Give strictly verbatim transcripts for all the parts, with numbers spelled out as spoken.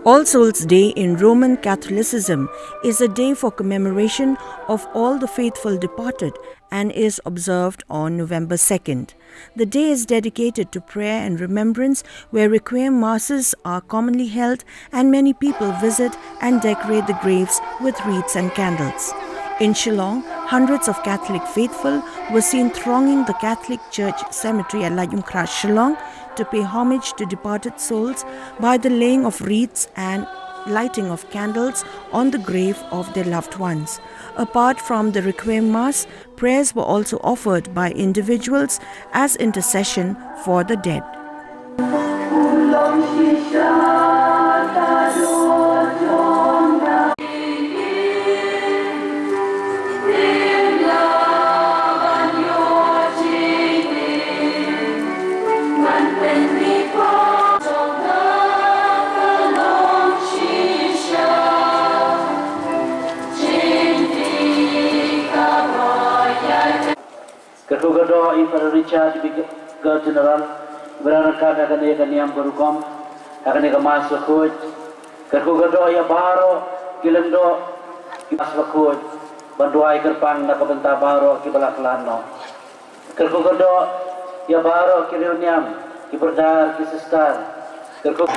All Souls Day in Roman Catholicism is a day for commemoration of all the faithful departed and is observed on November second. The day is dedicated to prayer and remembrance, where requiem masses are commonly held and many people visit and decorate the graves with wreaths and candles. In Shillong, hundreds of Catholic faithful were seen thronging the Catholic Church Cemetery at Laitumkhrah, Shillong, to pay homage to departed souls by the laying of wreaths and lighting of candles on the grave of their loved ones. Apart from the requiem mass, prayers were also offered by individuals as intercession for the dead. Kyrkhu kyrdoh ïa Father Richard, Vicar General, ba la ryngkat ha kane ka niam ka rukom ha kane ka Mass bakhuid. Kyrkhu kyrdoh ïa baroh ki lyngdoh ki Mass bakhuid ban duwai kyrpang na ka bynta baroh kiba la khlad noh. Kyrkhu kyrdoh ïa baroh ki riewniam, ki brother, ki sister. Kyrkhu.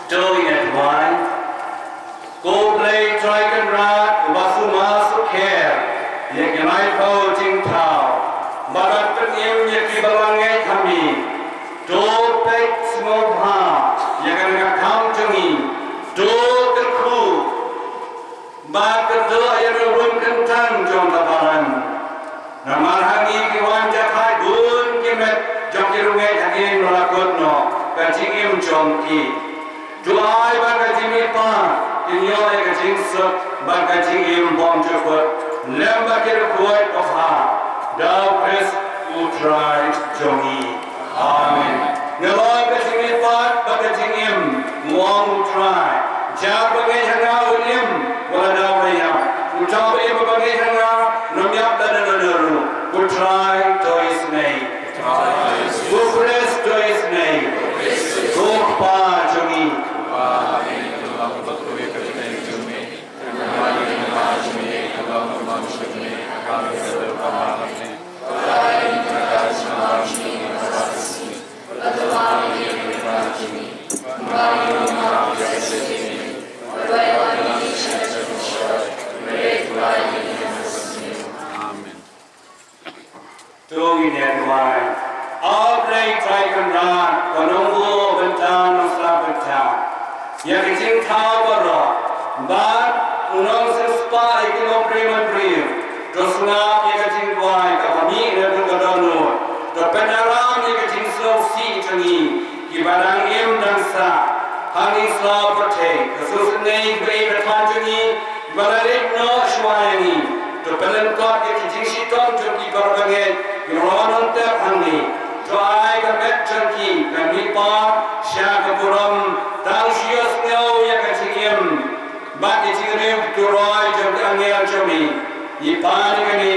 To ïa duwai. Ko Blei Trai Kynrad, uba sumar sukher ïa ki laiphew jingthaw, bad ban pynim ïa kiba la ngeit ha me. To peit sngewbha ïa kane ka kam jong ngi. To kyrkhu bad kyrdoh ïa ka rung kyntang jong ka balang. Namar ha ngi ki wan jahthait bun ki met jong ki riewngeit ha ki ba la kut noh ka jingim jong ki. To ai ba ka jingmihpat kin ïoh ïa ka jingsuk bad ka jingim bymjukut lem bad ki riewkhuid U Kpa, da U Khrist U Trai jong ngi. Amen. Nga long ka jingmihpat bad ka jingim, u ong U Trai. Uta uba ngeit ha nga un im, wat la dei ba ïap. Uta uba im bad ba ngeit ha nga un ym ïap lada lada ruh. U Trai to isynei. U Khrist to isynei. Ko Kpa jong ngi. Amen. To ngin ïa duwai. A Blei Trai Kynrad, ba nongbuh bynta nongslap bynta ïa ki jingthaw baroh, bad u nongsiewspah ïa ki nongbriew manbriew. To sngap ïa ka jingduwai kaba mih naduh ka dohnud. To pynïaid ïa ka jingsngewsih jong ngi kiba dang im dang sah. Hangne sha pyrthei, ka sngewsynei kaba ïeit ka than jong ngi ba la leit noh shuwa ïa ngi. To pynlyngkot ïa ki jingshitom jong ki para bangeit kiba la wan tep hangne. To ai ka met jong ki kan mihpat sha ka burom, tang shu ïohsngew ïa ka jingim bad ïa ka jingriewturoi jong ki angel jong me. Ngi pan ïa kane